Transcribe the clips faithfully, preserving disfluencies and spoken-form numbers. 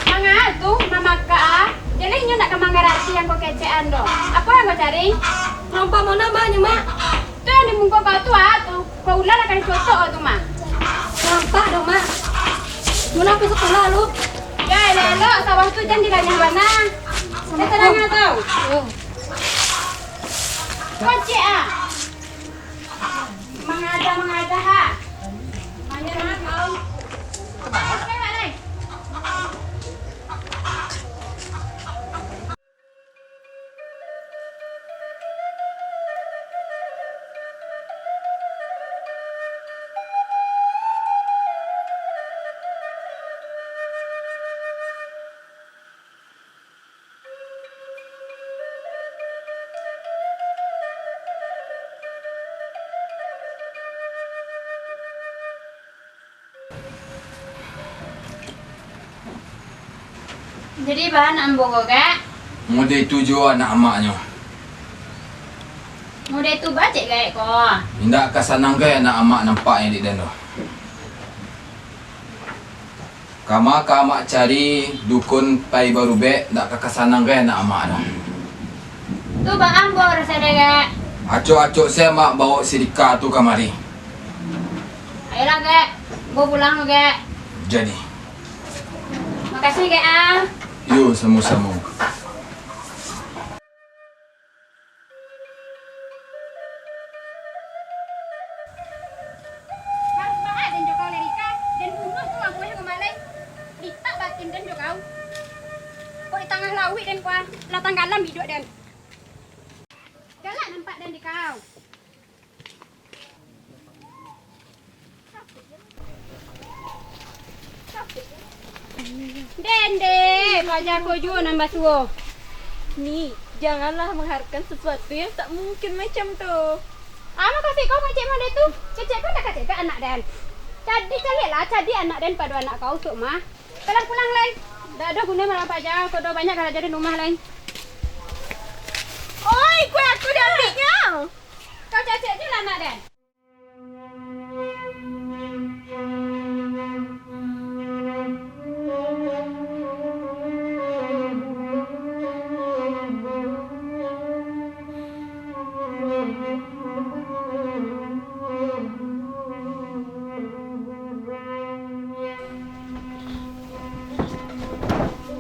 Manga tu mamakak ah. Jaleh inyo nak ka manggarati angko kecekan do. Apo nan kau cari? Nampak mona, Mak, nyo, Mak? Tu nan di muko kau tu ah tu. Kau ulah lah ka dicotok kau tu, Mak. Nampak do, Mak. Mona ka sakolah lu. Yo, elok-elok sawah tu jan dilanyah bana. Jan talanyah tau. Yo. Kau cek ah. Mangaja-mangaja ha. Mangaja kau. Jadi, baa anak ambo ko, Kak? Mode tu juo anak amaknyo. Mode tu baa cek gaek ko? Indak ka sanang gai anak amak nampak yang dek den tu. Kama ka amak cari dukun pai barubek, ndak ka, ka sanang gai anak amak tu. Tu baa ambo urusan dek, Kak? Acok-acok se amak baok si Rika tu kamari. Ayolah, Kak. Ambo pulang dulu, Kak. Jadi. Makasih, Kak, ah. Yo, samo-samo. Harus baa den jo kau, Rika. Den bunuah tu ambo nyo kamarin. Litak batin den jo kau. Kok di tangah lauik den ko, lah tanggalam iduik den. Galak nampak den dek kau. Den, dek, paja ko juo nan basuo. Ni, janganlah mengharapkan sesuatu yang tak mungkin macam tu. Ah, makasih kau mangecek mode tu. Kecek kau ndak kecek ka anak den. Cadiak caliaklah, cadiak anak den pado anak kau tu mah. Pulang, pulang lai. Ndak ado guno malam paja, kau do banyak karajo di rumah lai. Oi, kue aku diambiaknyo. Kau cacek juo lah anak den.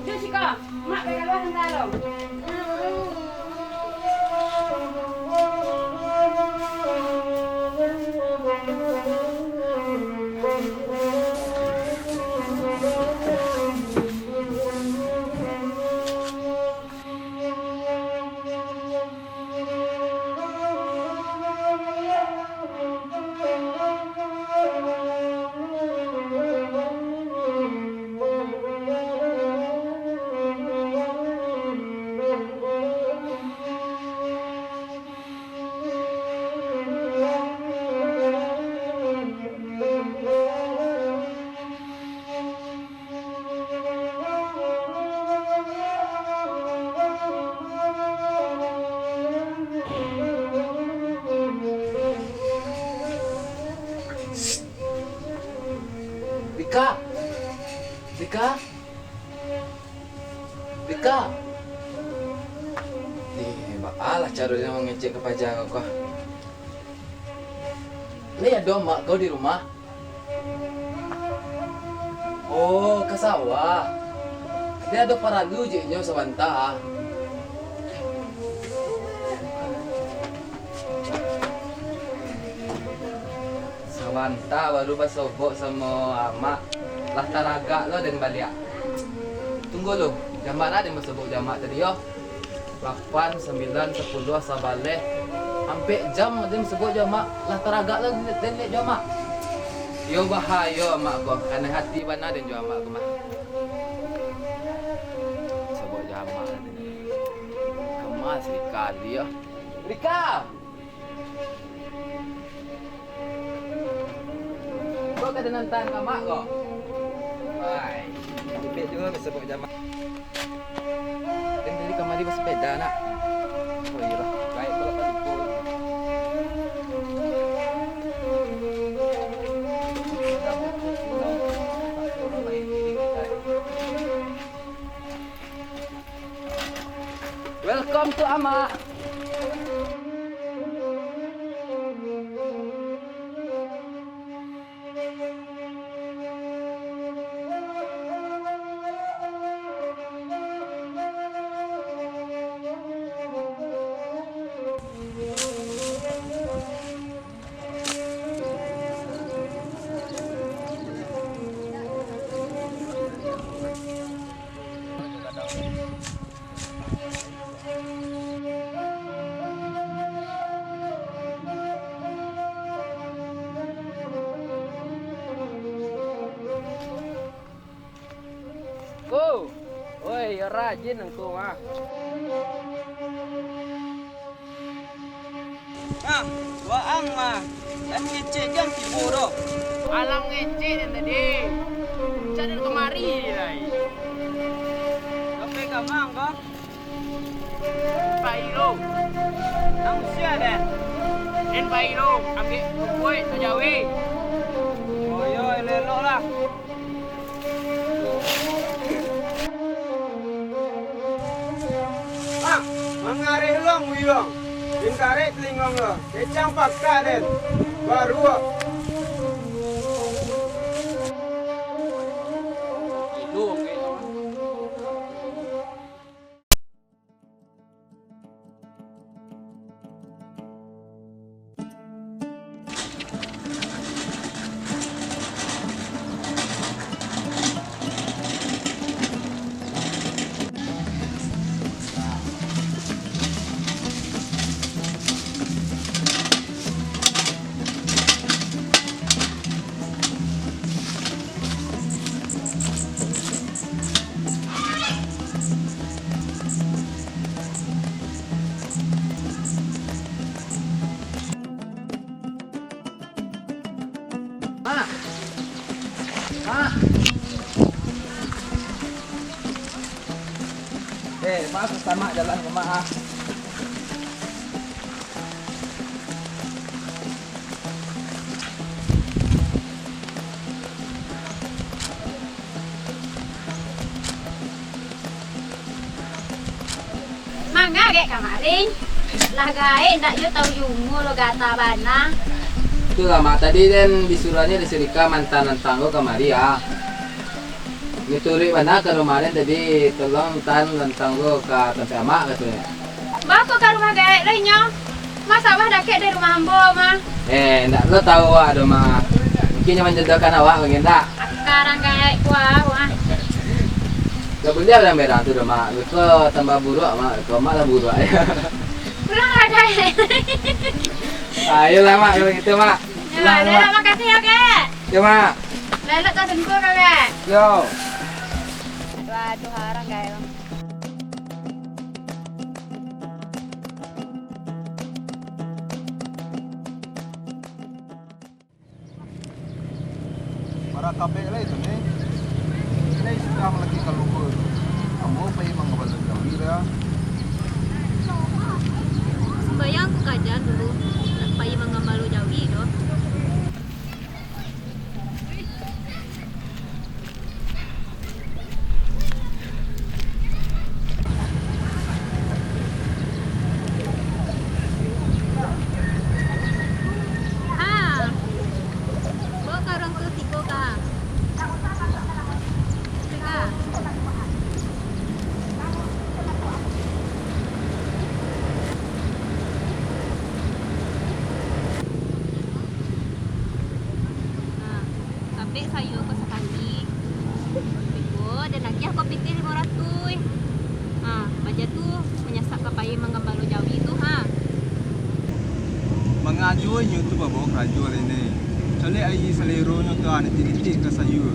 Jo siko, mak ka kalua sabanta lo. Rika! Rika! Rika! Eh, baa lah caronyo mangecek ka paja ko. Lai ado amak kau di rumah? Oh, ka sawah. Den ado paralu jo inyo sabanta. Sabanta baru basobok samo amak, lah taragak lo den baliak. Tunggu lu, jamba den basobok jo amak tadi yo. Lapan, sambilan, sapuluah, sabaleh, ampek jam den basobok jo amak, lah taragak lo den liek jo amak. Iyo bahayo amak ko, kanai hati bana den jo amak ko mah. Basobok jo amak lah den. Kama si Rika tadi yo. Rika! Kok ka den antaan ka amak ko? Wai, ibek juo basobok jo amak. Den tadi kamari basapeda, nak. Oh, iyolah, gaek pulo ka lupo. Untuak amak. Ko, oi, yo rajin angku mah. Nah, waang mah, nan ngecek jan tibo doh. Alang ngecek den tadi. Cak den kamari lai. Sampai ka ma ang ko? Pai lo. Nang sia den? Den pai lo, ambiak rupuik tajawi. Oh iyo, elok-elok lah. Ah, mangareh long wiyuang. Ingkarek telingong lo, kecang pakak den. Baruak. Mak! Mak! Eh, Mak, susah, Mak, jalan ko, Mak, ah. Manga dek kamari? Lah gaek ndak yo tau jumo lo gata bana. Tu lah, Mak, tadi den disuruahnyo di Sulika mantan lantang ko kamari, ah. Nyo turuik bana ka rumah den tadi, tolong tan lantang ko ka tampek amak, katonyo. Baa kok ka rumah gaek lai nyo? Masa bah dakek dari rumah ambo mah. Eh, ndak lo tau awak doh, Mak. Mungkin nyo manjodohkan awak, mungkin ndak? Aka rang gaek ko ah, wah. Ndak buliah barang-barang tu doh, Mak. Beko tambah buruak, Mak. Beko Mak lah buruak. Pulang lah, gaek. Ayolah, Mak, kalau gitu, Mak. Yo, pulang, Mak. Makasih yo, Kak. Yo, Mak. Lalok tak sempur, Kak. Yo. Waduh, harang gaek, Bang. Bara kabek lai tu, Nek. Lai sudah lagi kaluha tu. Ambo pai mangabalo jawi dah. Sumbayang ko kajan dulu, nak pai mangabalo jawi tu. Ha. Bawa karung tu tigo ka. Tigo ka. Ha. Sabek sayua ko sakali. Beko, den agiah ko pitih limo ratuih. Ha, baa tu manyasak ka pai manggambalo jawi tu, ha. Manga juo inyo tu babawa karajo lai ne. Caliak ai saleronyo tu, ha, nitik-nitik ka sayua.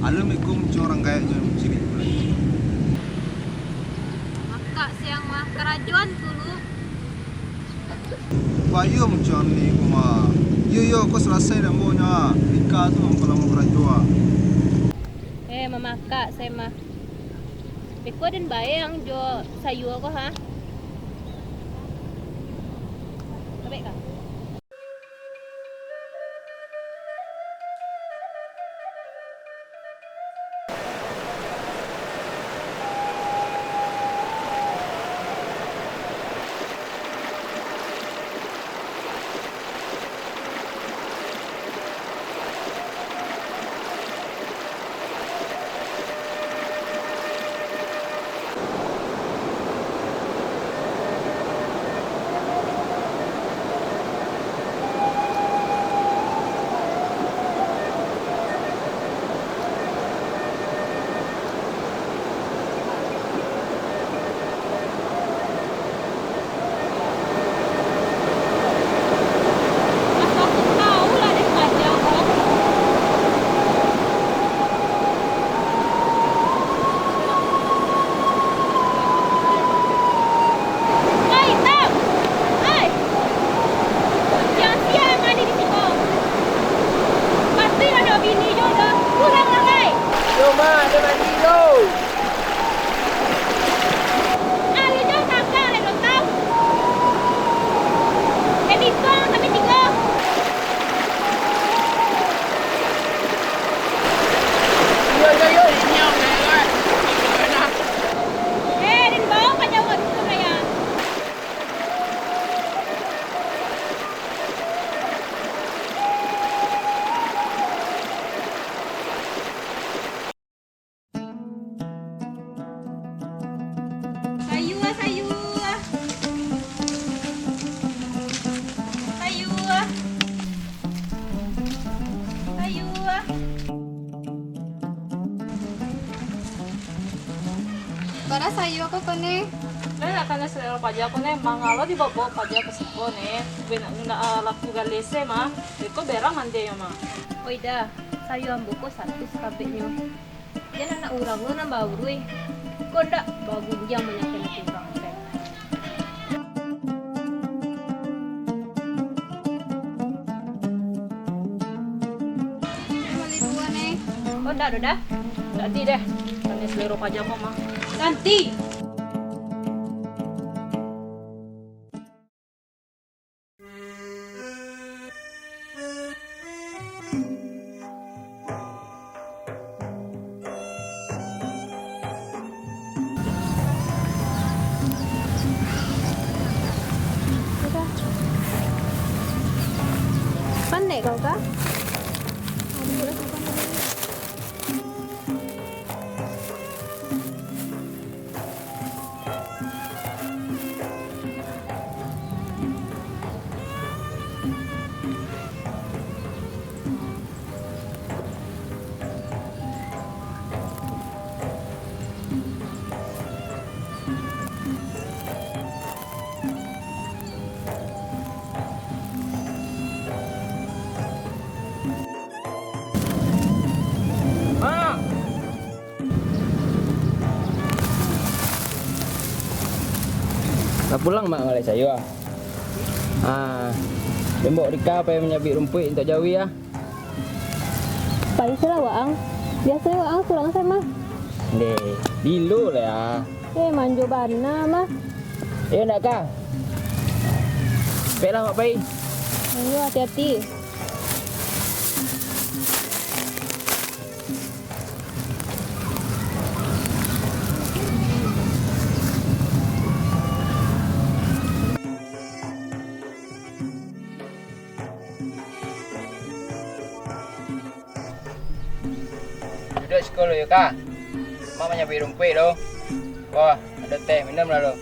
Alun beko muncuang urang gaeknyo cilik tu lai. Makak siang mah, karajoan tu lu. Bayo macam ni, Uma. Iyo, iyo, ko salasai dek ambo nyo, ah. Ika tu mampalamo karajo, ah. Eh, mamakak sai mah. Beko den bae ang jo sayua ko, ha? Tabek ka? Ma, ado mandi tu. Ayo, jom, kakak, ado tau. Jadi, kong, kami tigo. Yo, yo, yo, ini yang merah. Eh, di bawah, Pak Jawa, itu, Raya. Sayua, sayua. Sayua. Sayua. Bara sayua ko, Kone? Lai nak kanai salero paja ko, Ne. Mangalo dibaok-baok paja ka siko, Ne. Bena, ndak, ah, laku galeh se, mah. Iko berang mandianyo, mah. Oi, Da. Sayua ambo ko satu sakabeknyo. Jan anak urang lo nan bauruih. Ko ndak bagunjiang manyampaian urang, kan. Bali dua, Ne. Ko ndak doh, Da? Ganti deh. Kanai salero paja ko, mah. Ganti. Pandai kau kah? Lah pulang, Mak, ngaleh sayua. Ah, den baok Rika pai manyabuik rumpuik untuak jawi, ah. Pai se lah waang. Biasonyo waang surang se mah. Ndeh, bilo lah, ah. Eh, manjo bana mah. Eh, ndak ka? Pek lah, Mak, pai. Iyo, hati-hati. Duduak siko lo yo, Ka. Mak manyabuik rumpuik lo. Wah, ado teh, minum lah lo.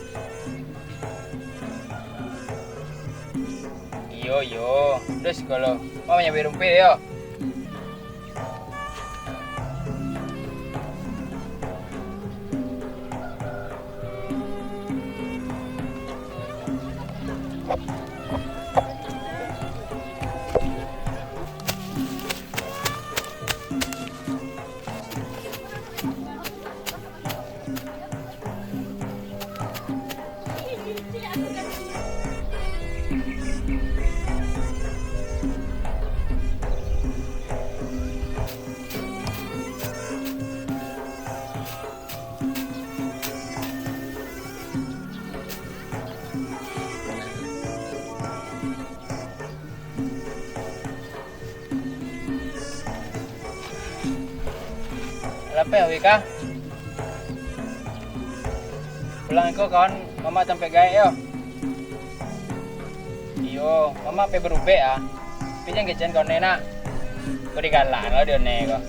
Iyo, iyo. Duduak siko lo. Mak manyabuik rumpuik yo. Lapeh awih kah? Pulang iko kawan, mamak tampek gaek yo. Iyo, mamak pai barubek ah. Tapi jan kecekan kawan nak. Ko digalak lo di one ko.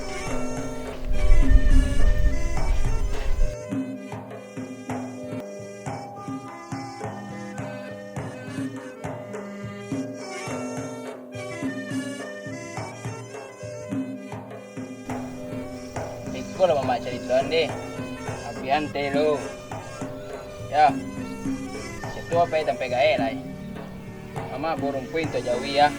Iko lah mamak carito an deh. Abihan teh lo. Yo. Situ apai tampek gaek lai. Mamak bawa rumpuik untuak jawi, ah.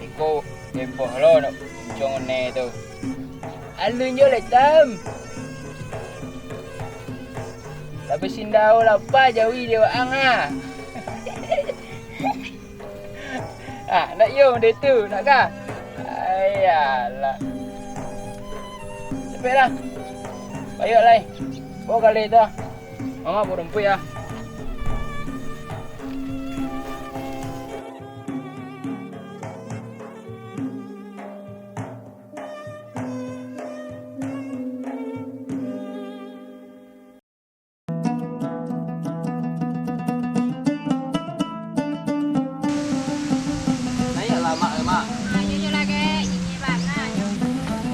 Iko heboh lo nak pincong one tu. Alun jo lah, Tam. Lah basindau lapa jawi dek waang, ah. Ah, nak yo model tu, nak kah? Ai. Yalah. Capeklah. Payuak lai. Bawa gali tu. Mamak bawa rumpuik ah. Naiaklah, Mak, eh, Mak. Ah, yo, yo lah, Gek. Nyinyir bana, yo.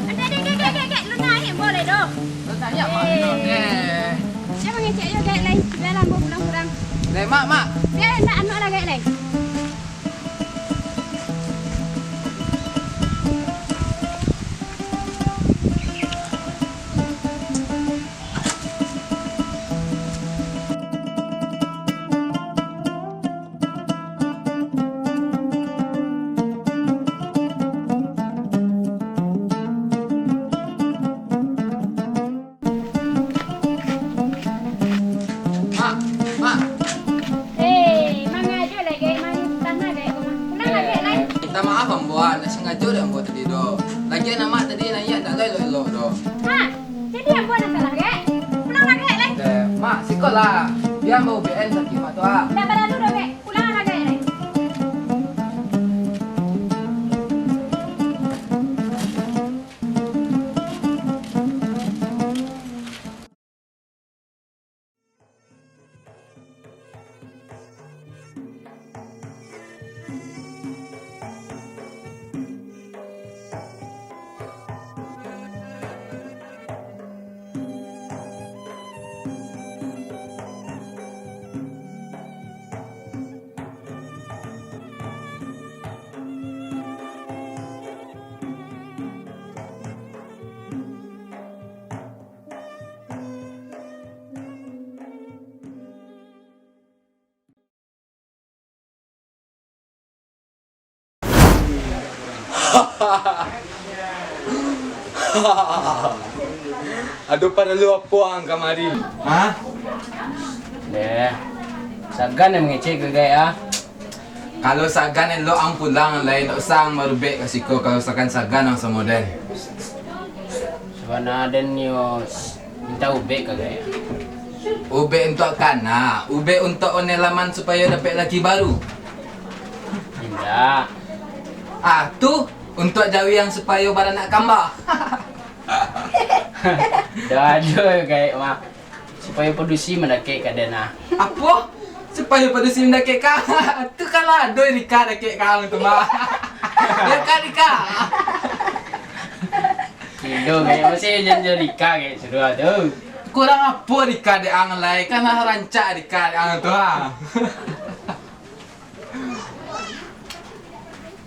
Dek, dek, dek, dek, dek, dek. Lu naiak, boleh doh. Lu naiak, Mak, eh. Lu naiak. Sia mangecek yo, Gek, lai. Bialah, ambo pulang surang. Lai, Mak, Mak. Biar indak anu lah, Gek, lai. Mak, Mak. Eh, mangajo lai, Gek, mantah nah, Gek, ko mah. Pulang lah, Gek, lai. Minta maaf ambo, ah, ndak sangajo dek ambo tadi doh. Lagian Amak tadi naiak ndak elok-elok doh. Ha, jadi ambo nan salah, Gek? Pulang lah, Gek, lai. Eh, Mak, siko lah. Bia ambo ubek-an sakik Mak tu, ah. Ndak paralu doh, Gek. Pulang lah, Gek, lai. Ado paralu apo ang kamari? Ha? Deh, sagan nan mangecek ka Gaek, ah. Kalau sagan elok ang pulang, lai ndak usah ang marubek ka siko, kalau sagan-sagan ang samo den. Sabana den nio minta ubek ka Gaek. Ubek untuak kana, ubek untuak oneh laman supayo dapek laki baru. Indak. Ah, tu untuak jawi ang supayo baranak kamba. Dah ado Gaek mah. Supayo padusi mandakek ka den, ah. Apo? Supayo padusi mandakek ka? Tu kan lah ado nikah dakek ka ang tu mah. Yo kan nikah? Kido Gaek, masih janji nikah Gaek, sudah tu. Kurang apo nikah dek ang lai? Kan lah rancak nikah dek ang tu, ah.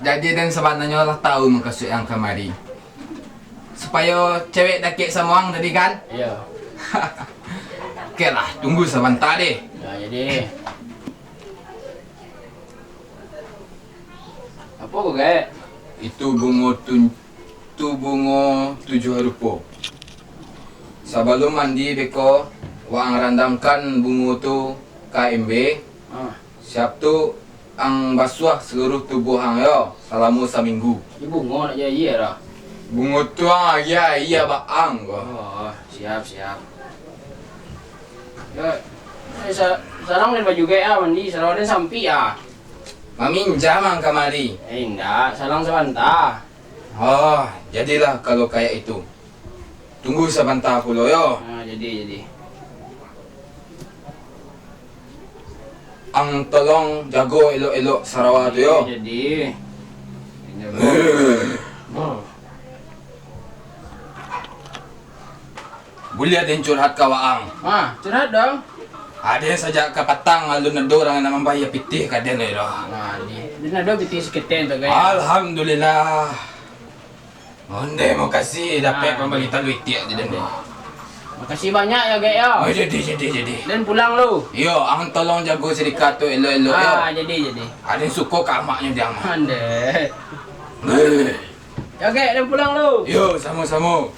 Jadi, den sabananyo lah tahu mukasuik ang kamari. Supayo cewek dakek samo ang tadi, kan? Iyo. Oke lah, tunggu sabanta deh. Nah, jadi. Apo ko, Gaek? Itu bungo tun-, tu bungo tujuah rupo. Sabalum mandi beko, waang randamkan bungo tu ka embe. Ah. Siap tu, ang basuah saluruah tubuah ang yo, salamo saminggu. Di bungo nak jadi aia dah. Bungo tu ang aia, aia baang ko. Oh, siap, siap. Yo, eh, sa-, salang den baju Gaek ah, mandi, sarawa den sampik ah. Maminjam ang kamari. Eh, indak, salang sabanta. Oh, jadilah kalau kayak itu. Tunggu sabanta pulo yo. Ah, jadi, jadi. Ang tolong jago elok-elok sarawa tu yo. Jadi. Buliah den curhat ka waang. Ah, curhat dong. Aden sajak ka patang alun ado urang nan mambayia pitih ka den lai doh. Nah, di, den ado pitih saketek tu, Gaek. Alhamdulillah. Ondeh, makasih dapek pambali talua itiak tu, den. Makasih banyak yo, Gaek, yo. Oh, jadi, jadi, jadi. Den pulang lu. Yo, ang tolong jago sadikah tu elok-elok, yo. Ah, jadi, jadi. Aden suko ka amaknyo diang. Ondeh. Eh. Yo, Gaek, den pulang lu. Yo, samo-samo.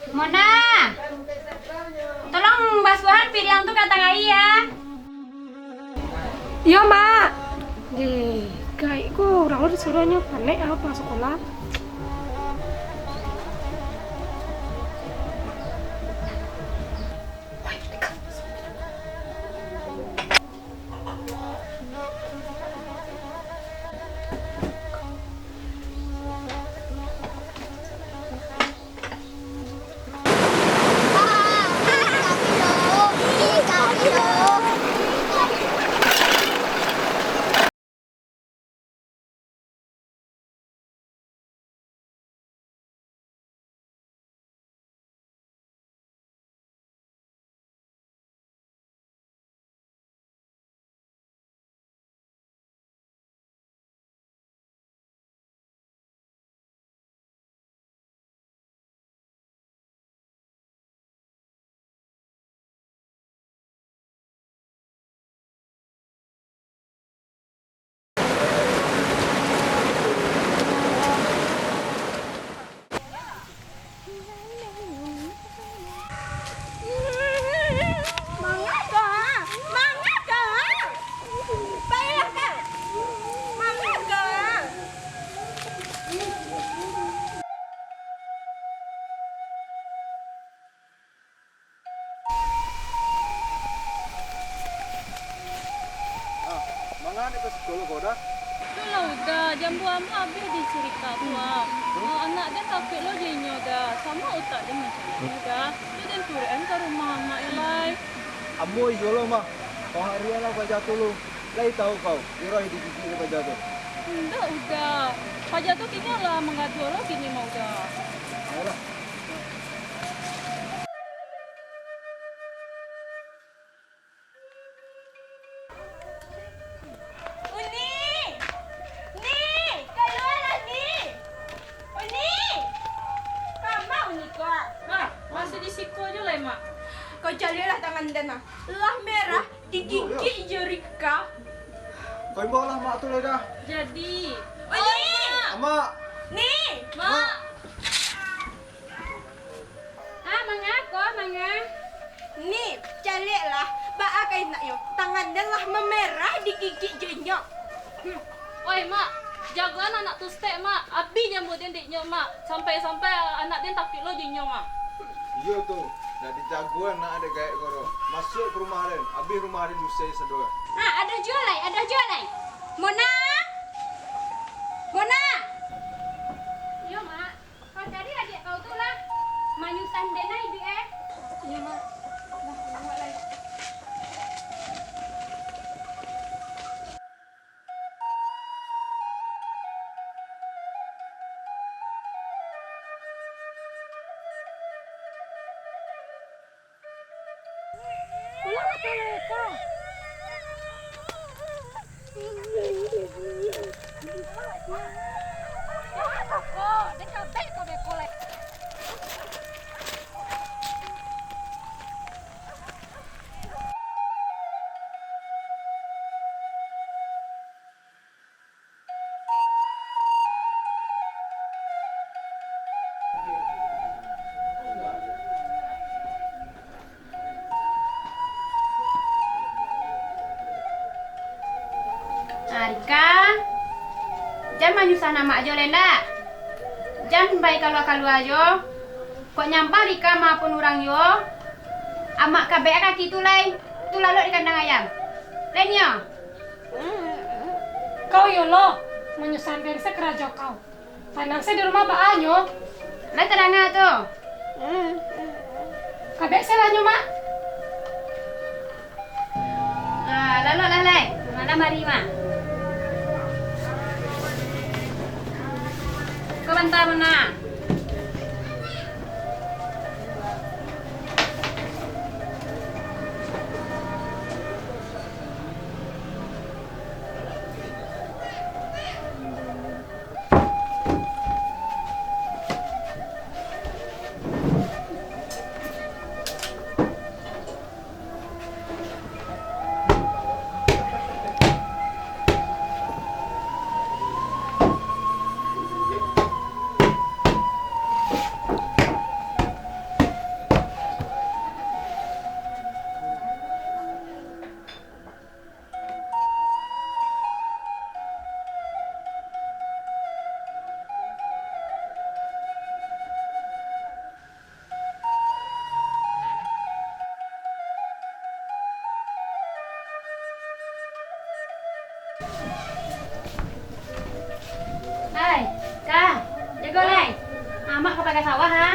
Mona, tolong basuahan piriang tu ka tangah aia, yo. Iyo, Mak. Deh, gaek ko urang disuruahnyo panek ah, pulang sakolah. Manga ko? Manga ko? Pailah ka. Manga ko? Ah, manga dek ka sikola ko, Da? Itulah, Uda, jambu amak abih di sirikak tu, ah. Ah, anak den takuik lo jo inyo, Da. Samo utak den macam tu, Da. Tu den turuik-an ka rumah amak yo lai. Ambo iyo lo, Mah. Kau harian lah paja tu lo. Lai tahu kau, iroh digigik dek paja tu. Indak, Uda. Paja tu kini lah manggaduah lo kini mah, Uda. Ayolah. Uni! Ni! Kalualah, Ni! Uni! Kama Uni ko? Ah, masih di siko jo lai, Mak. Kau caliaklah tangan den, ah. Lah merah, digigik jo rikak. Kau imbau lah Mak tu lai, Da. Jadi. Uni! Amak! Ni! Mak! Ah, manga ko, manga? Ni, caliaklah, baa ka inaknyo, tangan den lah mamerah digigik jo inyo. Hmm. Oi, Mak, jagoan anak tu stek, Mak. Abih jambu den dek inyo, Mak. Sampai-sampai anak den takuik lo jo inyo, Mak. Iyo tu, nak dijagoan nak ado gaek ko. Masuak ka rumah den, abih rumah den usai sadoe. Ah, ado juo lai, ado juo lai. Mona! Mona! Iyo, Mak. Kau cari adiak kau tu lah. Manyusah den nah iduik, eh. Iyo, Mak. Lah, buek lai. Pulang ka Leko. Pulang ka Leko, den kabek ko beko lai. Ah, Rika, jan manyusah amak jo lai ndak? Jan pai kalua-kalua jo. Kok nyampang Rika maafun urang jo, amak kabek kaki tu lai, tu lalok di kandang ayam. Lai nyo. Kau iyo lo, manyusah den se karajo kau. Tanang se di rumah baa nyo. Lah tadanga tu. Kabek se lah nyo, Mak. Ah, lalok lah lai. Malam hari, Mak. Ko banta, Mona. Sawah, ha?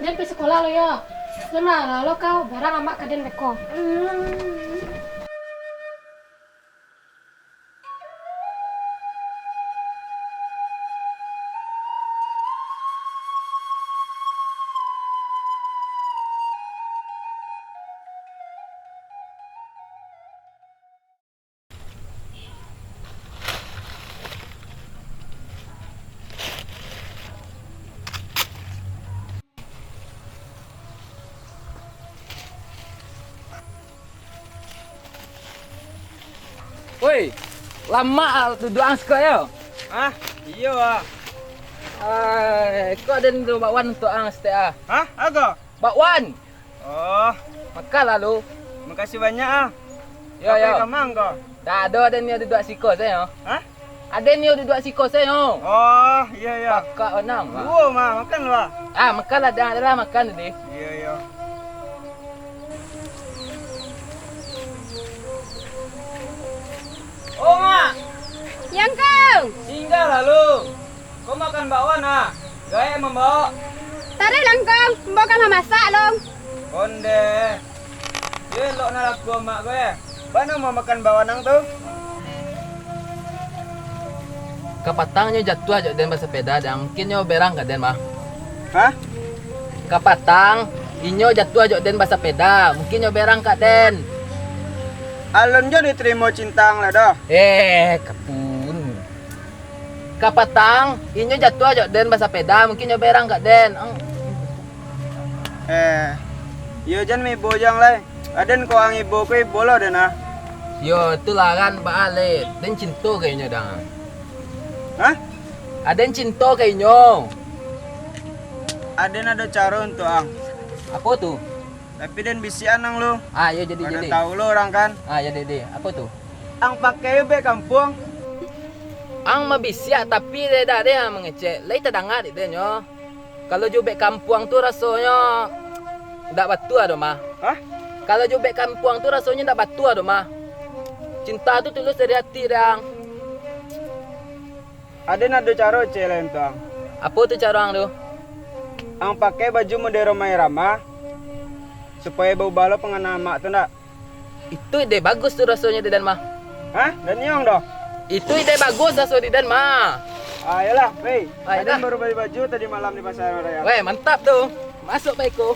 Den pai sikola lo yo. Jan lah lo kau, barang amak ka den beko. Woi, lamak duduak ang siko yo? Hah? Iyo, ah. Ai, ko den tu bakwan untuak ang saketek, ah. Hah? Apo? Bakwan. Oh. Makanlah lu. Makasih banyak, ah. Yo, yo. Apo ka mang ko? Dak ado, aden nio duduak siko sajo. Hah? Aden nio duduak siko sajo. Oh, iyo, iyo. Pakak onang, ah. Duo mah, makan lu, ah. Ah, makanlah, dah, dah, makan tadi. Iyo, iyo. Oh, Mak. Yang kau. Singgahlah lu. Ko makan bakwan, ah. Gaek mambao. Taruih langkong, ambo ka mamasak, Long. Onde. Yo, elok nan laku amak ko, eh. Bana mau makan bakwan ang tu? Kapatang nyo jatuah jo den basapeda, dan mungkin nyo berang ka den, mah. Hah? Kapatang, inyo jatuah jo den basapeda, mungkin nyo berang ka den. Alun jo ditarimo cinta ang lah doh. Eh, kapun. Kapatang, inyo jatuah jo den basapeda, mungkin nyo berang ka den. Ang- Eh, iyo jan maibo jo ang lai. Aden ko ang ibo ko ibo lo den ah. Yo, tu lah kan, baa lai. Den cinto ka inyo dang. Hah? Aden cinto ka inyo. Aden ado caro untuak ang. Apo tu? Tapi den bisiakan ang lu. Ah, iyo, jadi, Kada jadi. Tahu lo urang kan? Ah, iyo, jadi. Apo tu? Ang pakai ubek kampuang. Ang mabisiak, tapi dek dak deh ang mangecek. Lai tadanga dek den nyo. Kalau jo ubek kampuang tu rasonyo dak batua doh, mah. Hah? Kalau jo ubek kampuang tu rasonyo dak batua doh, mah. Cinta tu tulus dari ati, dang. Aden ado caro, cek, lain tu, ang. Apo tu caro ang tu? Ang pakai baju model Rhoma Irama, supayo baubah lo pangana amak tu, ndak? Itu ide bagus tu rasonyo di den mah. Hah? Dan nyong doh? Itu ide bagus raso di den mah. Ah, iyolah, wei. Ah, Aden iyolah. Baru bali baju tadi malam di pasar raya. Weh, mantap tu. Masuk baiko.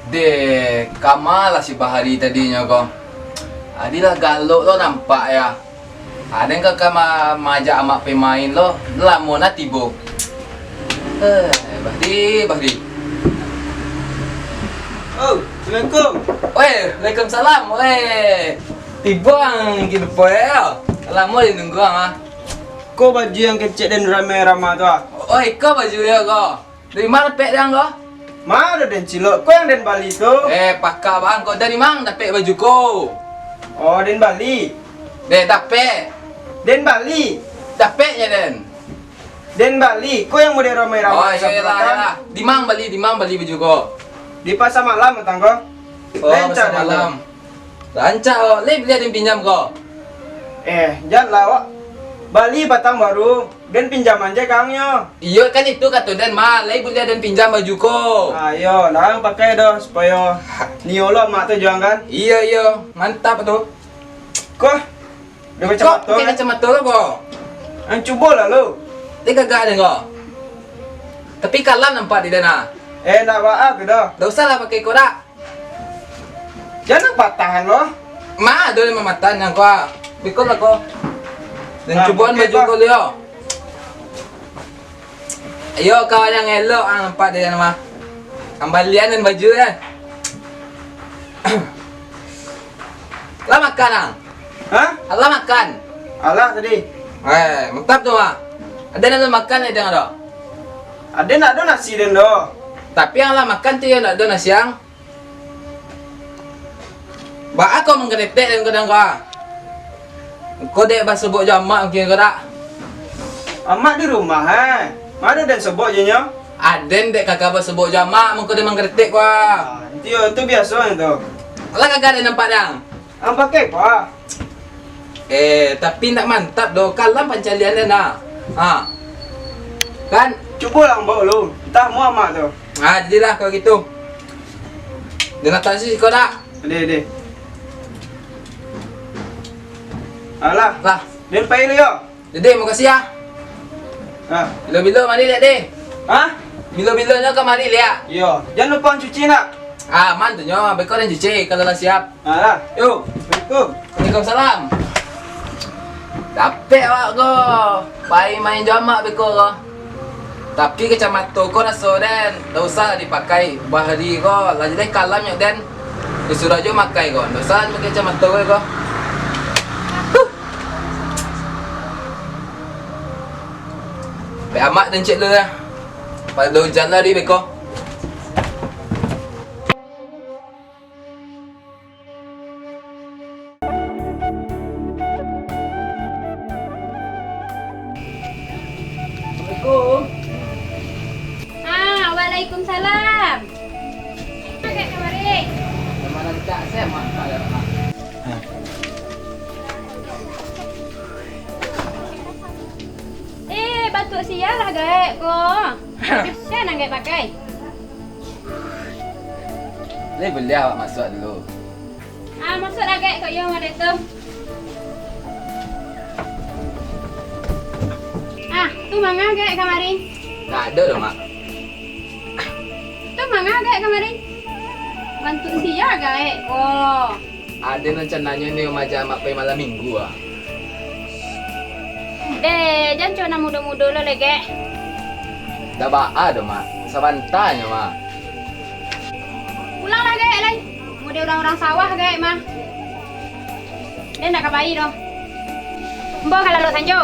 Deh, kama lah si Bahari tadinyo ko. Adi lah galok lo nampak ya. Aden ka, ka ma-, maajak amak pai main lo, lamo na tibo. Eh, Bahri, Bahri. Oh, assalamualaikum. Weh, waalaikumsalam. Weh, tibo ang gin po yo. Lamo dinunggu ang ah. Ko baju yang kecek den Rhoma Irama tu ah. Oh, iko baju yo ko. Dari ma dapek dang ko? Ma ado den cilok, ko yang den bali tu. Eh, pakak bang, ko dari mang dapek baju ko? Oh, den bali. Deh, dapek. Den bali. Dapeknyo den. Den bali, ko yang model Rhoma Irama. Oh, iyolah, iyolah. Di mang bali, di mang bali baju ko? Di pasar malam patang ko. Oh, pasar malam. Rancak, oh. Lai buliah den pinjam ko? Eh, jan lah, wak. Bali patang baru, den pinjam aja ka ang nyo. Iyo, kan itu kato den mah, lai buliah den pinjam baju ko. Ah, iyo, larang pakai doh, supayo nio lo amak tu juang kan. Iyo, iyo, mantap tu. Ko, ado kacamato, pakai kacamato lo ko. Ang cubo lah lo. Lai gagah den ko. Tapi kalam nampak di den ah. Eh, ndak baa tu doh. Ndak usah lah pakai ko dak. Jan patah lo. Ma, ado limo matan nan ko ah. Beko lah ko. Dan Ah, cuboan pakai baju ko. Ko liau. Iyo, kawan nan elok ah, nampak di den mah. Kambalian den baju den. Lah makan ang? Hah? Alah makan? Alah tadi. Eh, mantap tu mah. Ado nan makan di den ado? Ado ndak ado nasi den doh. Tapi ang lah makan tu yo ndak ado nasi ang. Baa kau manggaretek den kadang ko ah? Kau dek basobok jo amak mungkin ko dak? Amak di rumah eh. Ma ado den sobok jo nyo? Aden dek kagak basobok jo amak mangko den manggaretek ko ah. Ah, itu yo, itu biaso tu. Alah kagak den nampak dang. Ang pakai ko ah. Eh, tapi ndak mantap doh, kalam pancalian den nah. Ha. Kan? Cubo lah ang bao lu, antah muah amak tu. Ah, jadilah kalau gitu. Den lah tahu sih kau dak? Deh, deh. Alah. Lah. Den pai lu yo. Jadi, makasih ah. Ah. Bilo-bilo mari liak deh. Hah? Bilo-bilo nyo kamari liak. Iyo, jan lupo cuci nak. Ah, aman tu nyo, beko den cuci kalau lah siap. Alah. Yo. Assalamualaikum. Waalaikumsalam. Dapek awak ko. Pai main jo amak beko ko. Tapi kacamato ko raso den, ndak usah dipakai. Bahari ko, lah jadi kalam nyo den. Disuruah jo makai ko. Ndak usah makai kacamato ko. Huh. Dapek amak den cek lu lah. Pado ujan lah di beko. Assalamualaikum. Ah, waalaikumsalam. Pakai kamari. Yang mana dekat saya, Mak? Eh, batuk sia lah gaek ko. Sia nan gaek pakai. Lai buliah awak masuak dulu. Ah, masuak lah gaek ko iyo model tu. Ah, tu manga gaek kamari? Ndak ado doh, Mak. Tu manga gaek kamari? Bantuak sia gaek ko. Aden rencananyo ni maja amak pai malam minggu ah. Deh, jan co nan mudo-mudo lo legek. Ndak baa doh, Mak. Sabanta nyo, Mak. Pulanglah gaek lai. Mudo urang-urang sawah gaek mah. Den ndak ka pai doh. Ambo ka lalok sanjo.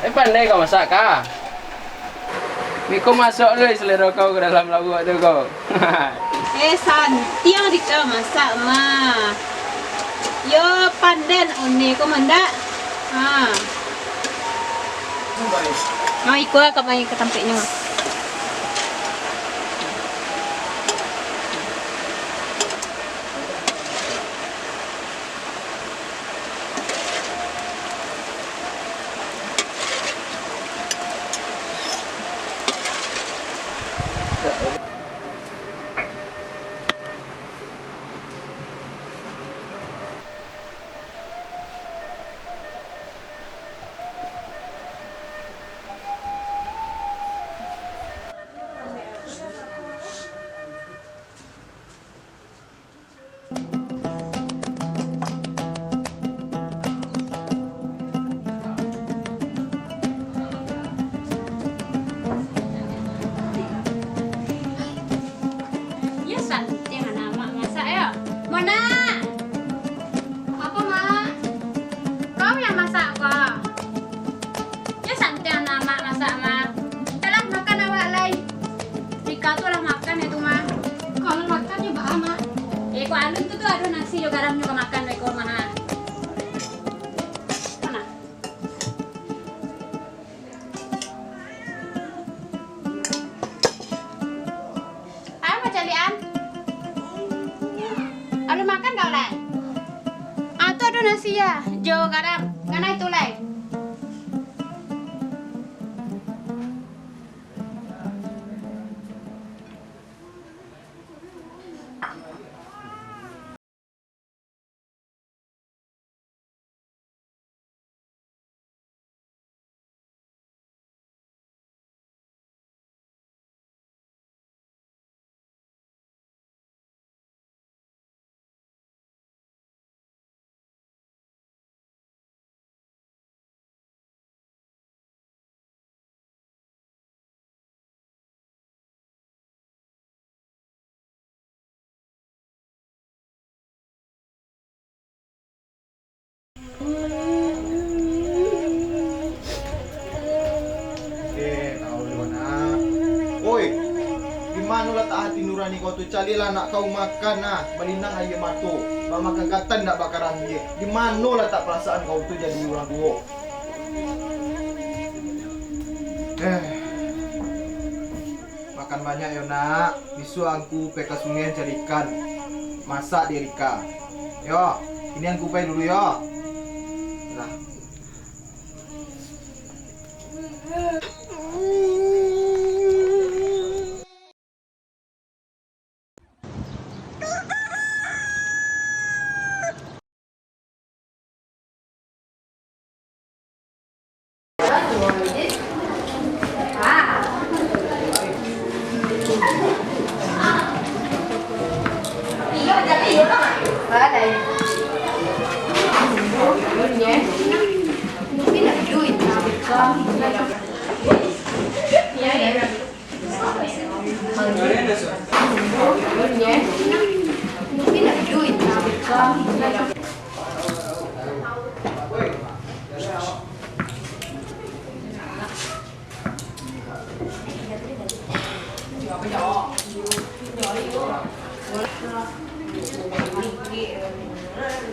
Eh, pandai kau masak, Kak? Beko masuak dulu selero kau ka dalam lauak tu, kau. Eh, santiang dikau masak mah. Yo, pandan one ko mandak. Ha. Mau ikut ka main ka tampeknyo. Sia, jo garam, ngana itu lai. Eh, tahu lewat nak. Oi, di mano latak hati nurani kau tu? Calilah nak kau makan nah, balinang aia mato. Bamakan katan ndak bakarambia. Di mano latak parasaan kau tu jadi urang tuo? Eh. Makan banyak yo nak, bisuak angku pai ka sungai cari ikan, masak di Rika. Yo, kini angku pai dulu yo. Nah.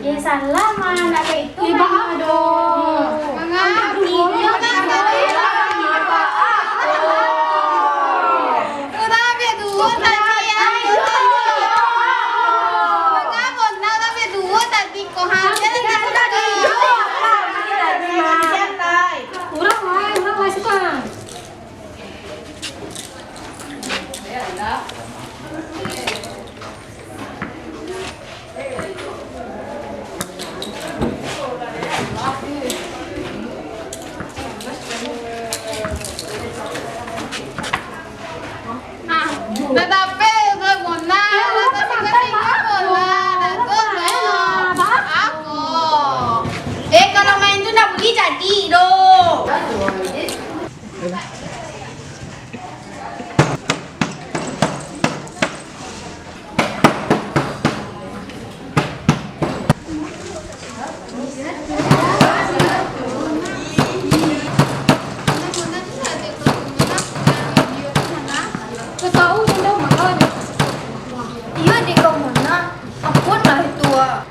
Eh, salah mah, nak kayak itu. Eh, mah, maaf, doh. Mangapih? Iyo, kan, salah. Maaf, doh. Udah, biar dulu, tadi, ayo. Mangapih, nak, udah, biar dulu, tadi, kok, ha, biar, biar, biar. Urang, lai, urang, lai, suka. Ah, tatapi, udah Mona, udah kasih-kasih Mona, udah tuh, Mona. Ako. Eh, kalau main tu ndak boleh jadi doh. Iyo, dek kau Mona, ampun lah itu, ah.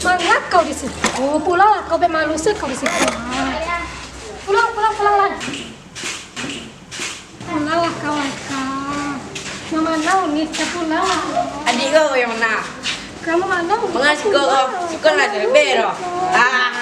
Manga kau di situ? Pulanglah kau, bek malu se kau di situ. Pulang, pulang, pulanglah. Pulanglah kau, Aika. Yang mana ni? Kita pulanglah. Adik kau yang mana? Kamu mana? Manga siko kau? Siko lah, selebih doh. Ah.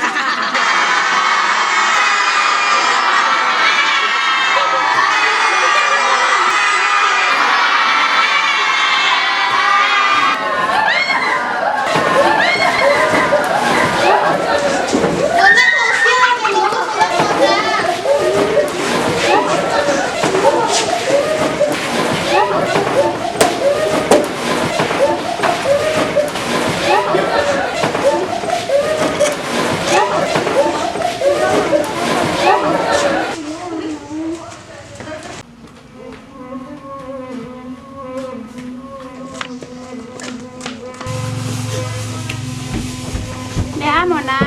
Dek ah, Mona.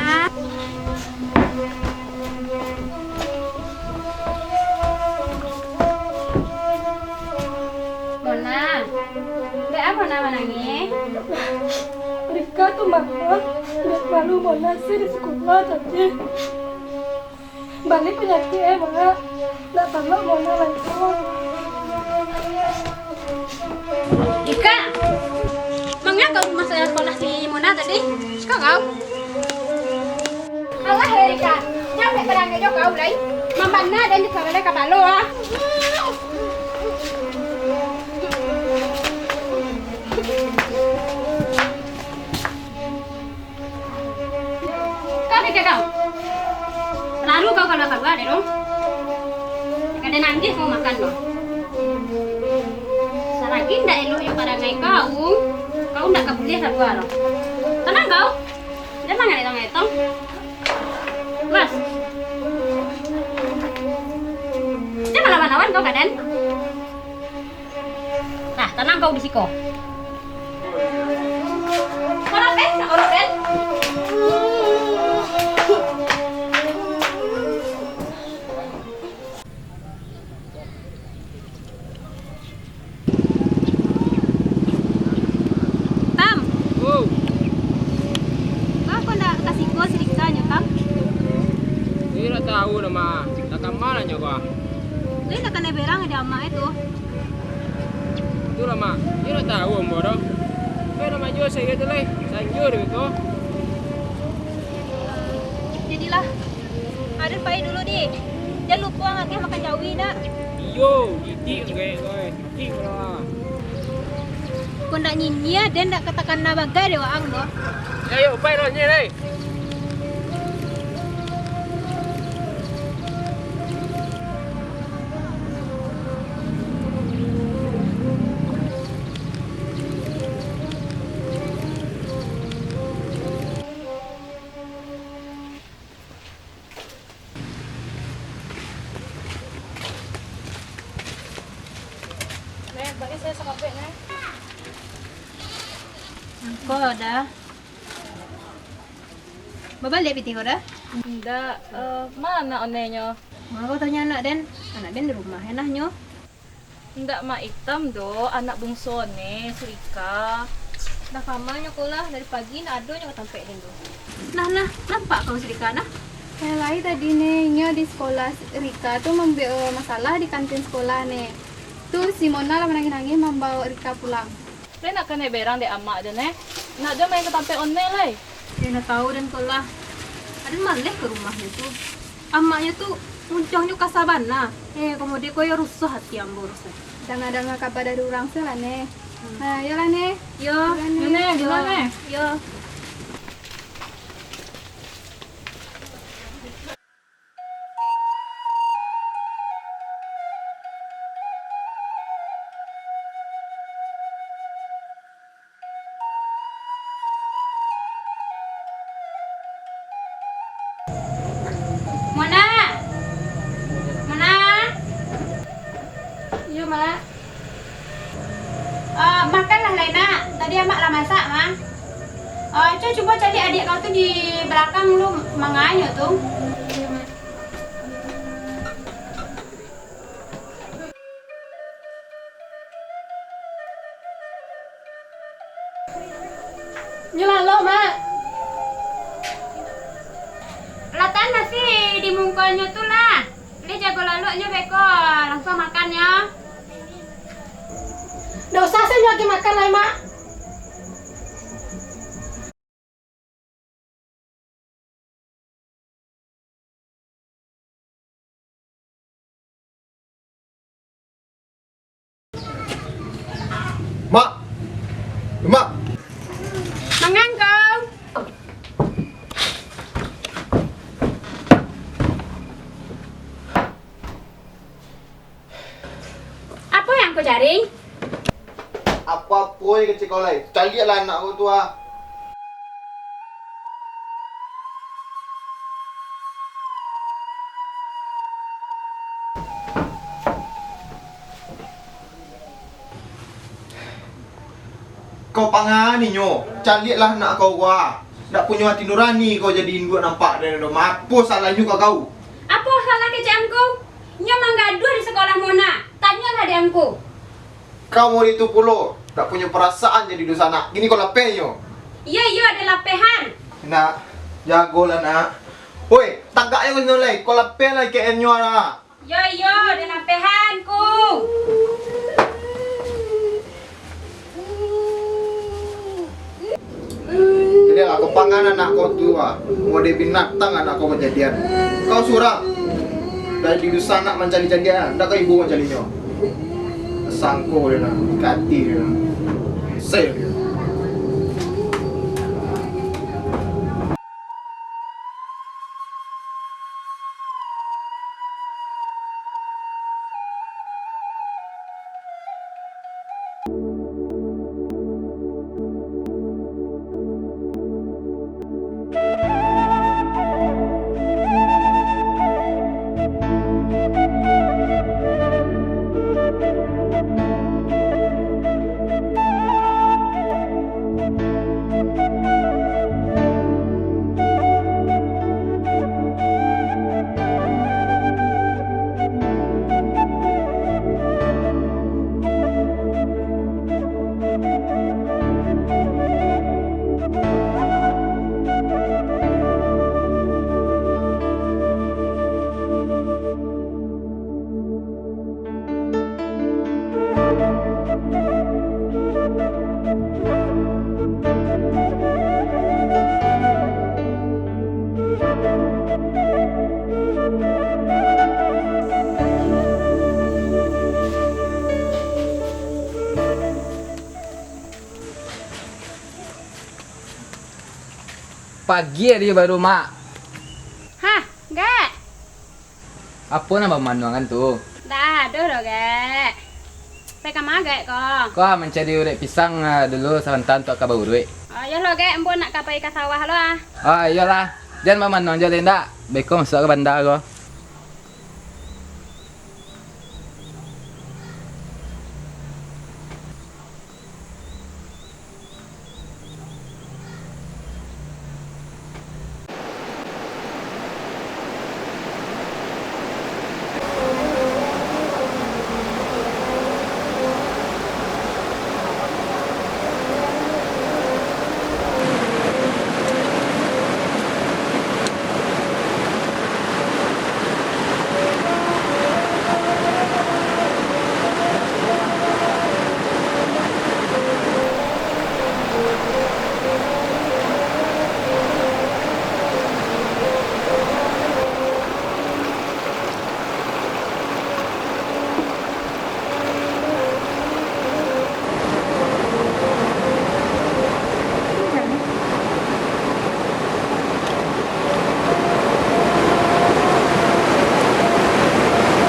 Mona. Dek ah, Mona manangih. Rika tu marah, dek malu Mona se di sikolah tadi. Baliak panyakik, eh, Mak. Ndak talok Mona lai tu. Ih, ka kau. Alah, Erika, jan parangai jo kau lai. Mambana den di kapalo, kapalo, ah. Kau dikit kau. Lalu kau kalau kalua deh, dong. Kada nanti kau makan, dong. Salagi ndak elok jo parangai kau, kau ndak ka buliah kalua, dong. Tanang kau. Jangan ngetong-ngetong. Mas. Jangan lawan-lawan kau, Kaden. Nah, tanang kau di siko. Orok, Den, orok, Den. Tam. Oh. Baa kok ndak ka siko si Rika nyo, Tam? Iyo ndak tahu doh, Mak. Ndak ka ma nyo ko. Lai ndak kanai berang di amak e tu. Itulah, Mak. Iyo ndak tahu ambo doh. Pai lah maju sajo tu lai. Sanjo dek ko. Jadilah. Aden pai dulu, Di. Jan lupo ang ageh makan jawi, nak. Iyo, itik ang gaek ko, eh. Itik lah. Kok ndak nyinyia, den ndak ka takana bagai dek waang doh. Yo, yo, pai lah, nyeh, lai. Neh, bagi sajo sakapek, Neh. Angko, Da. Babaliak pitih ko, Da? Indak, eh, ma anak Onenyo? Ma kau tanyo anak den? Anak den di rumah, enaknyo. Indak, Mak, Itam doh, anak bungsu One, si Rika. Lah kama nyo ko lah, dari pagi indak ado nyo ka tampek den tu. Nah, nah, nampak kau si Rika, nah? Yo lai tadi, Neh, inyo di sikolah Rika tu mambuek, eh, masalah di kantin sikolah, Neh. Tu si Mona lah manangih-nangih mambaok Rika pulang. Lai nak kanai berang dek amak den, Neh. Indak ado main ka tampek One lai. Yo, ndak tahu den ko lah. Aden maleh ka rumahnyo tu. Amaknyo tu muncuangnyo kasa bana. Eh, komo dek ko yo rusuah ati ambo rusuah. Danga-danga kaba dari urang se lah, Neh. Hmm. Nah, yo lah, Neh. Yo. Yo, Neh. Yo, Neh. Yo, Neh. Yo. Mona! Mona! Iyo, Mak. Eh, makanlah lai, Nak. Tadi amak lah masak, mah. Eh, co cubo caliak adiak kau tu di balakang lu, manganyo tu. Iyo, Mak. Nyo lalok, Mak. Latan nasi di mungkonyo tu lah. Lai jago laloknyo beko, langsuang makan yo. Ndak usah, sajo lagi makan lai, Mak. Mak! Mak! Mangan kau! Apo yang kau cari? Apo-apo je kecek kau lai. Caliaklah anak kau tu, ah. Kau panganinyo, caliaklah anak kau, ah. Ndak punyo ati nurani kau jadi induak nampak den doh. Apo salahnyo ka kau? Apo salah kecek angku? Nyo manggaduah di sikolah Mona. Tanyolah dek angku. Kau murid tu pulo, ndak punyo parasaan jadi dunsanak. Kini kau lapeh nyo. Iyo, iyo, ado lapehan. Nak, jagolah, Nak. Oi, tagaknyo kau sino lai. Kau lapeh lai K M nyo, Nak. Iyo, iyo, ado lapehan, Ku. Jadi lah, kau pangan anak kau tu, ah. Model binatang anak kau kajadian. Kau surang. Dari di dusanak mancari-cari, ah. Ndak kau ibo mancarinyo. Sangko dia nah, kati dia nah. Sel dia. Pagi ari baru, Mak. Hah, Gek? Apo nan bamanuangan tu? Ndak ado doh, Gek. Pai ka ma, Gek, ko? Ko ah, mancari urek pisang, ah, dulu sabanta untuak ka bauruik. Oh, iyo lo, Gek, ambo nak ka pai ka sawah lo, ah. Ah, iyolah. Jan bamanuang jo lai ndak? Beko masuak ka banda ko.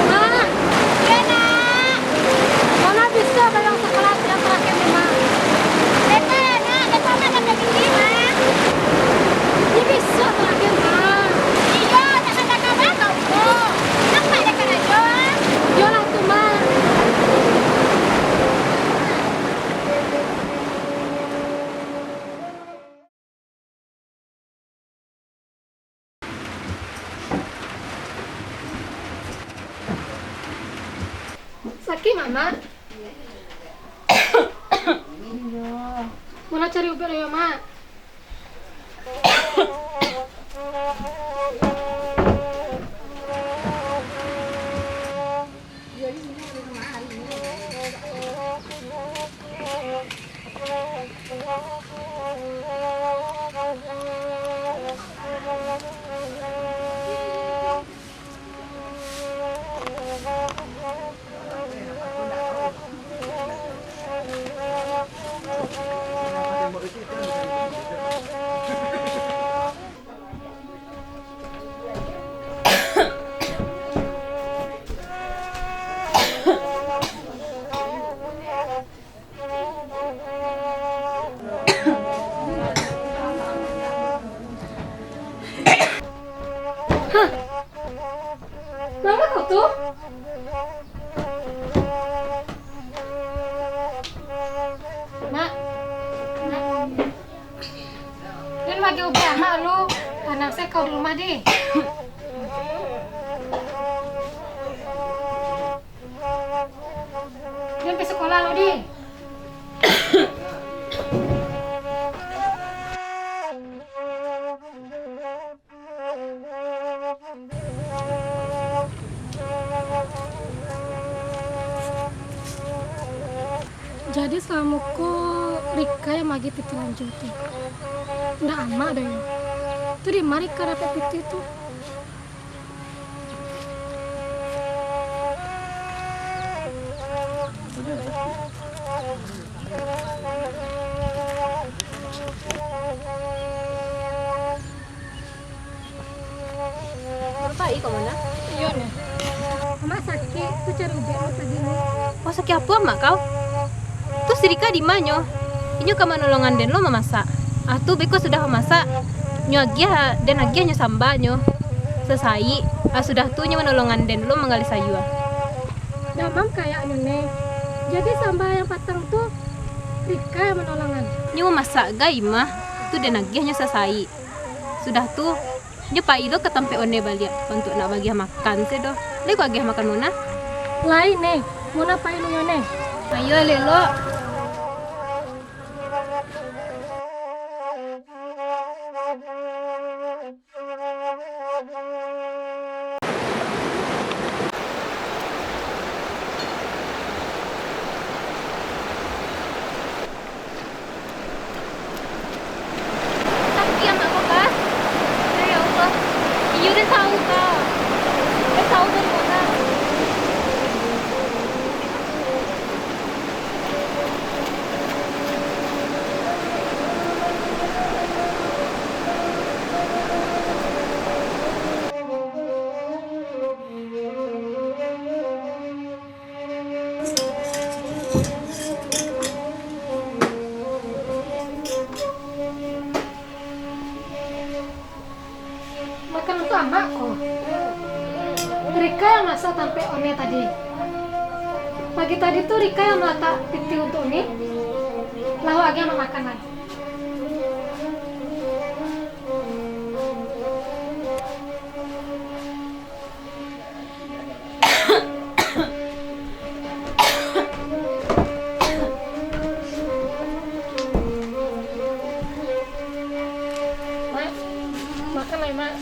Mak, iyo, Nak. Mona bisa bayang sakolah yang terakhir ni, Mak. Beta, Nak, beta mah dapat tinggi, Mak. Iyo bisa terakhir, Mak. Iyo, nak ada kabar kau ko. Nampak dek karajo, ah. Iyolah tu, Mak. Sakik, Mak, Mak? Iyo. Mona cari ubek lo yo, Mak. Hah? Manga kau tu? Nak, nak. Jan magiah ubek amak lu, tanang se kau di rumah di. Jan pai sakolah lu di. Jadi, salamo ko Rika yang magiah titilan jo tu? Ndak amak doh yo. Tu di ma Rika dapek pitih tu? Bapak iko mah? Iyo, Neh. Amak sakik, tu cari ubek lo tadi, Neh. Oh, sakik apo amak kau? Tu si Rika di ma nyo? Inyo ka manolongan den lo mamasak. Ah, tu beko sudah mamasak, nyo agiah, den agiah nyo samba nyo sasaik. Ah, sudah tu nyo manolongan den lo manggaleh sayua. Damam kayaknyo, Neh. Jadi samba yang patang tu Rika yang manolongan? Nyo mamasak gai mah, tu den agiah nyo sasaik. Sudah tu, nyo pai lo ka tampek One baliak untuak nak bagiah makan se doh. Lai ko agiah makan Mona? Lai, Neh. Mona pai lo yo, Neh. Ayo, elok-elok. Tapi amak ko, Kak. Ya Allah. Iyo den tahu, Kak. Den tahu dari mana? Makan untuak amak ko. Rika yang masak tampek One tadi. Pagi tadi tu Rika yang malatak pitih untuak One. Lah wak agiah amak makan lai. Mak, makan lai, Mak.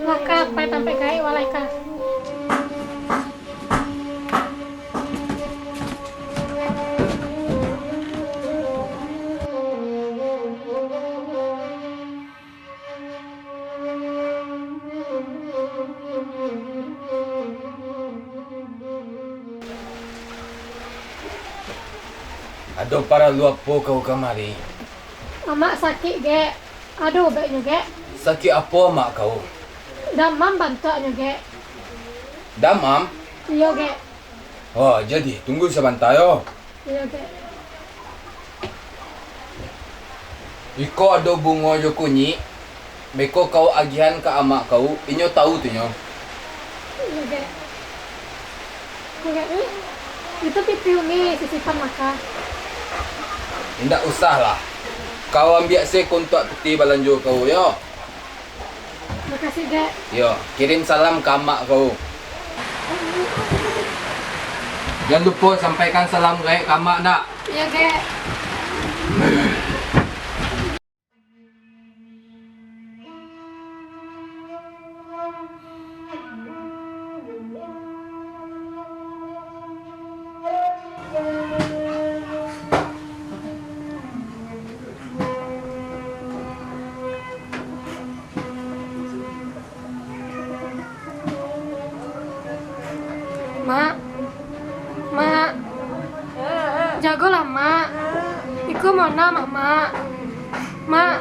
Lah ka, pai tampek gaek wak lai ka. Ado paralu apo kau kamari? Amak sakik, Gek. Ado ubeknyo, Gek. Sakik apo amak kau? Damam bantuaknyo, Gek. Damam? Iyo, Gek. Oh, jadi, tunggu sabanta yo. Iyo, Gek. Iko ado bungo jo kunyik, beko kau agiahan ka amak kau, inyo tahu tu nyo. Iyo, Gek. Iyo, Gek. Itu pitih Uni sisipan maka. Indak usah lah. Kau ambiak se ko untuak pitih balanjo kau, yo. Makasih, Gek. Yo, kirim salam ka amak kau. Jan lupo sampaikan salam gaek ka amak, ndak? Iyo, Gek. Mak, Mak, jagolah, Mak. Iko Mona, Mak, Mak. Mak,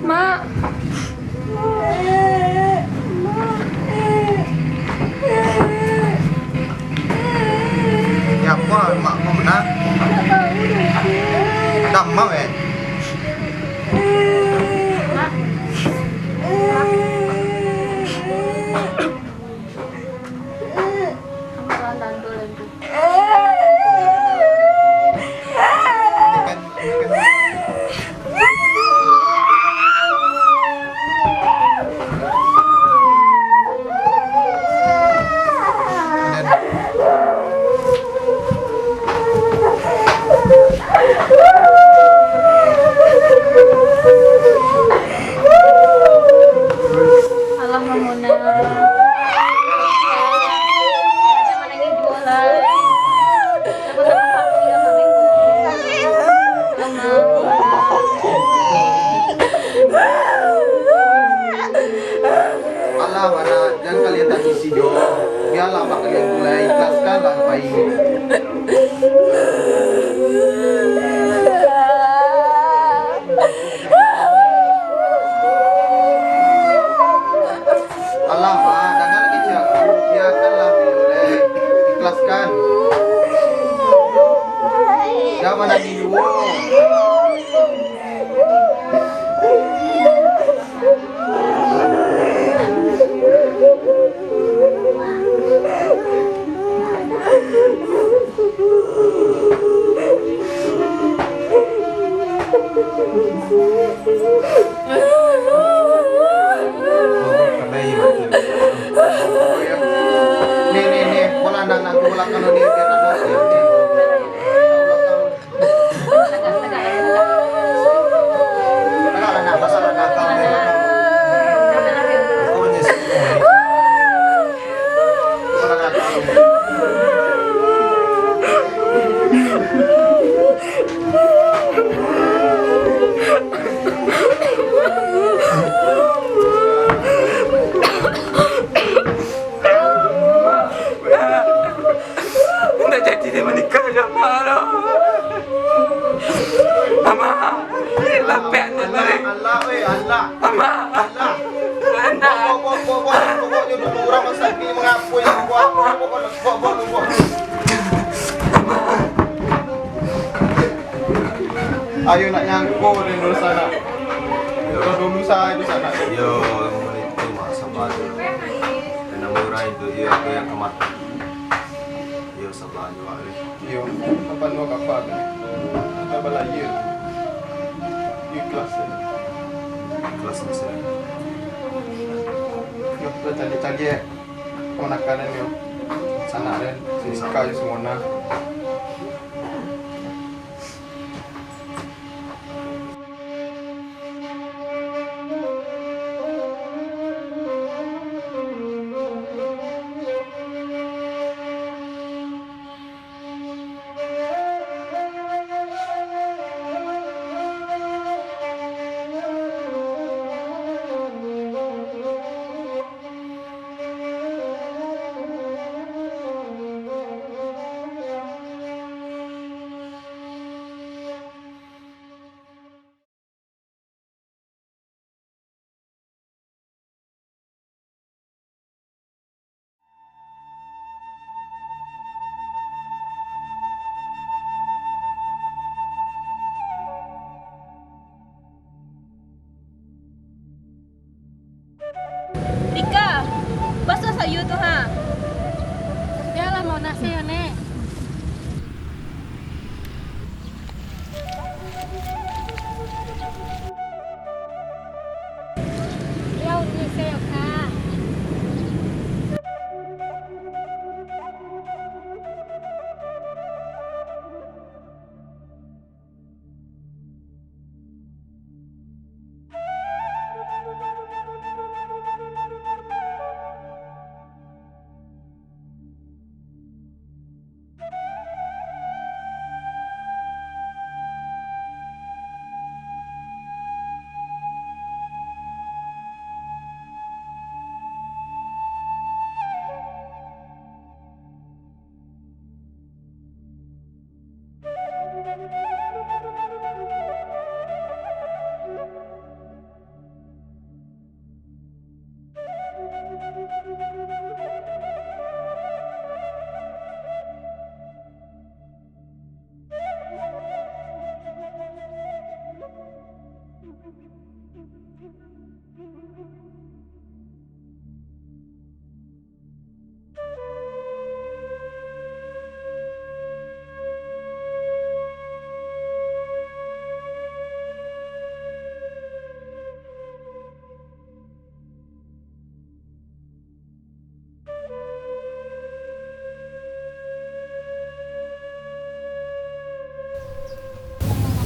Mak. Ya apa, Mak, Mak Mona? Damam, eh? Alah, Ma, dangakan kecek aku, biakanlah beliau, leh. Ikhlaskan. Jan manangih juo. Ni, ni, ni, bola anak-anak tu, bola kalau ni, biar anak, biar ni. Indak jadi den manikah jo Ama lo. Ama, lapeh ati den. Allah, oi, Allah. Ama. Allah. Anak. Bawa, bawa, bawa, bawa, bawa, bawa, bawa, urang masak mi mangapui, bawa, bawa, bawa, bawa, bawa, bawa. Ayo nak nyangko den dulu sanak. Dulu sajo sanak. Yo, itu mah sabar. Nan urang itu, iyo, itu nan ka mati. Iyo, sabar jo awak, weh. Iyo, apo nan ka mati? Kita balayia. Ikhlas, yo. Ikhlas, ikhlas. Yo, kita caliak-caliak, eh. Kamanakan, yo. Sanak den, si Ika jo si Mona. Rika, basuah sayua tu, ha. Yo lah, Mona, sayua, Nek. Yo, Uni, sayua, Kak.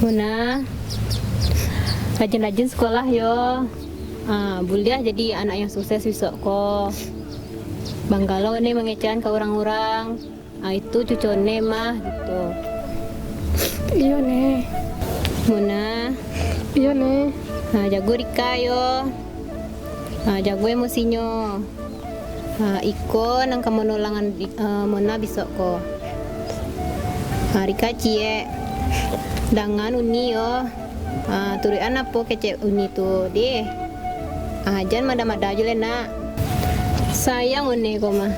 Mona, rajin-rajin sekolah yo. Ah, buliah jadi anak yang sukses besok ko. Bangga lo ne mangecekan ka urang-urang. Ah, itu cucu ne mah, gitu. Iyo, Ne. Mona. Iyo, Ne. Ah, jago Rika yo. Ah, jago emosinyo. Ah, iko nan ka manolong, ah, Mona besok ko. Ari kaciak, dangan Uni yo. Ah, turuikan apo kecek Uni tu, deh. Ah, jan mada-mada jo lai, nak. Sayang Uni ko mah.